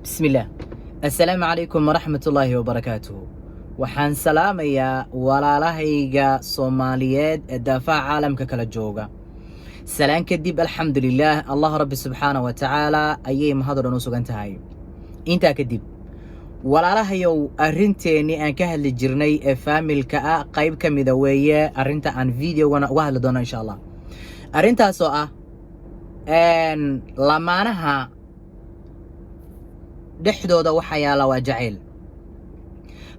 Bismillaah. Assalaamu calaykum waraxmatullaahi wabarakaatuhu. Waxaan salaamayaa walaalahayga Soomaaliyeed ee daafaha caalamka kala jooga. Salaan kadib, alxamdulilaah, Allah Rabbi subxaana wa tacaala ayay mahad o dhan u sugan tahay. Intaa kadib, walaalahayow, arrinteennii aan ka hadli jirnay ee family-ka ah qayb ka mida weeye arrinta aan videogana uga hadli doono, insha Allah. Arrintaasoo ah lamaanaha dhexdooda waxaa yaalla waa jacayl.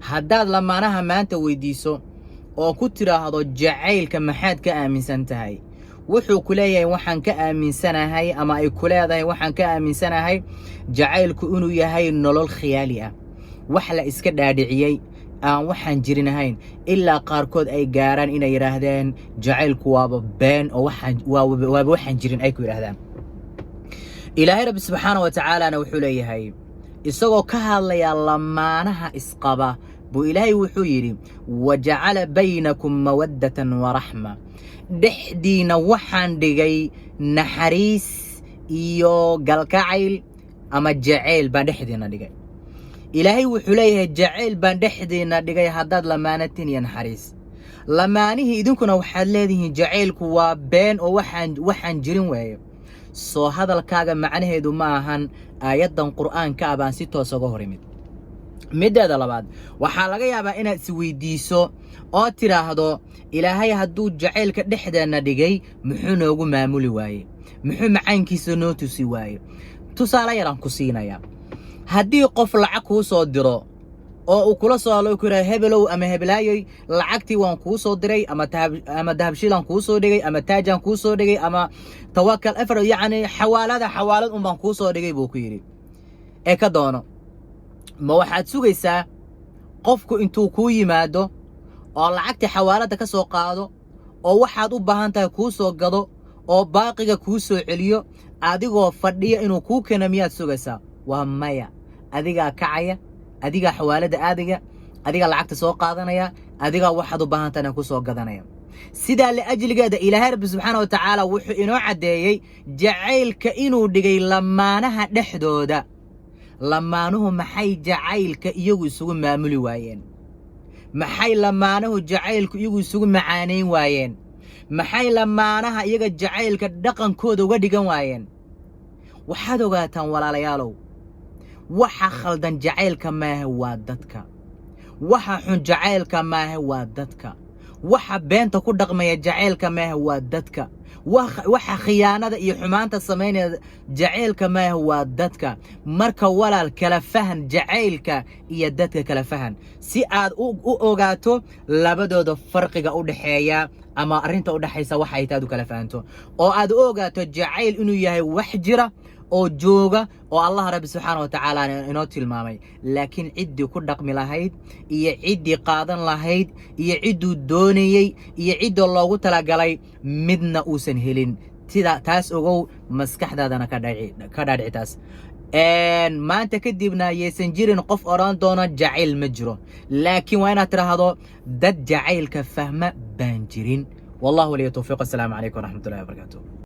Haddaad lamaanaha maanta weydiiso oo ku tidhaahdo, "Jacaylka maxaad ka aaminsan tahay?" wuxuu ku leeyahay, "Waxaan ka aaminsanahay," ama ay ku leedahay, "Waxaan ka aaminsanahay jacaylku inuu yahay nolol khiyaali ah, wax la iska dhaadhiciyey, aan waxaan jirin ahayn," ilaa qaarkood ay gaaraan inay yidhaahdeen, "Jacaylku waaba been oo waxaan waaba waxaan jirin," ay ku yidhaahdaan. Ilaahay Rabbi subxaana wa tacaalana wuxuu leeyahay, isagoo ka hadlaya lamaanaha isqaba buu Ilaahay wuxuu yidhi, "Wajacala baynakum mawaddatan waraxma," dhexdiina waxaan dhigay naxariis iyo galkacayl ama jacayl baan dhexdiina dhigay. Ilaahay wuxuu leeyahay, "Jacayl baan dhexdiina dhigay haddaad lamaanatin iyo naxariis." Lamaanihii idinkuna waxaad leedihiin, "Jacaylku waa been oo waxaan jirin weeye." Soo hadalkaaga macnaheedu ma ahan aayaddan Qur'aanka ah baan si toos uga hor imid. Middeeda labaad, waxaa laga yaabaa inaad isweydiiso oo tidhaahdo, "Ilaahay hadduu jacaylka dhexdeenna dhigay, muxuu noogu maamuli waaye? Muxuu macaankiisa noo tusi waaye?" Tusaale yaraan ku siinayaa. Haddii qof lacag kuu soo diro oo uu kula soo hadlo, ku yidhaha, "Hebelow ama hebelaayoy, lacagtii waan kuu soo diray," ama tahab ama Dahabshiilaan kuu soo dhigay, ama Taajaan kuu soo dhigay, ama Tawakal efer, yacni xawaalada, xawaalad un baan kuu soo dhigay, buu ku yidhi, ee ka doono. Ma waxaad sugaysaa qofku intuu kuu yimaado oo lacagtii xawaaladda ka soo qaado oo waxaad u baahan tahay kuu soo gado oo baaqiga kuu soo celiyo adigoo fadhiya inuu kuu keeno? Miyaad sugaysaa? Waa maya. Adigaa kacaya, adigaa xawaaladda aadaya, adigaa lacagta soo qaadanaya, adigaa waxaad u baahan tahayna ku soo gadanaya. Sidaa liajligeeda, Ilaahay Rabbi subxaana wa tacaala wuxuu inoo caddeeyey jacaylka inuu dhigay lamaanaha dhexdooda. Lamaanuhu maxay jacaylka iyagu isugu maamuli waayeen? Maxay lamaanuhu jacaylku iyagu isugu macaanayn waayeen? Maxay lamaanaha iyaga jacaylka dhaqankooda uga dhigan waayeen? Waxaad ogaataan, walaalayaalow, waxa khaldan jacaylka maahe, waa dadka. Waxa xun jacaylka maahe, waa dadka. Waxa beenta ku dhaqmaya jacaylka maahe, waa dadka. Waxa khiyaanada iyo xumaanta samaynaya jacaylka maahe, waa dadka. Marka walaal, kala fahan jacaylka iyo dadka, kala fahan si aad u ogaato labadooda farqiga u dhexeeya ama arrinta u dhexaysa waxa ay taad u kala fahanto, oo aad u ogaato jacayl inuu yahay wax jira oo jooga oo Allah Rabbi subxaana wa tacaala inoo tilmaamay, laakiin ciddii ku dhaqmi lahayd iyo ciddii qaadan lahayd iyo cidduu doonayey iyo cidda loogu talagalay midna uusan helin. Sida taas ogow, maskaxdaadana ka dhaadhici taas. Maanta kadibna yaysan jirin qof odhan doona, "Jacayl ma jiro," laakiin waa inaad tidhaahdo, "Dad jacaylka fahma baan jirin." Wallahu waliya towfiiq. Assalaamu calaykum waraxmatullahi wabarakaatuh.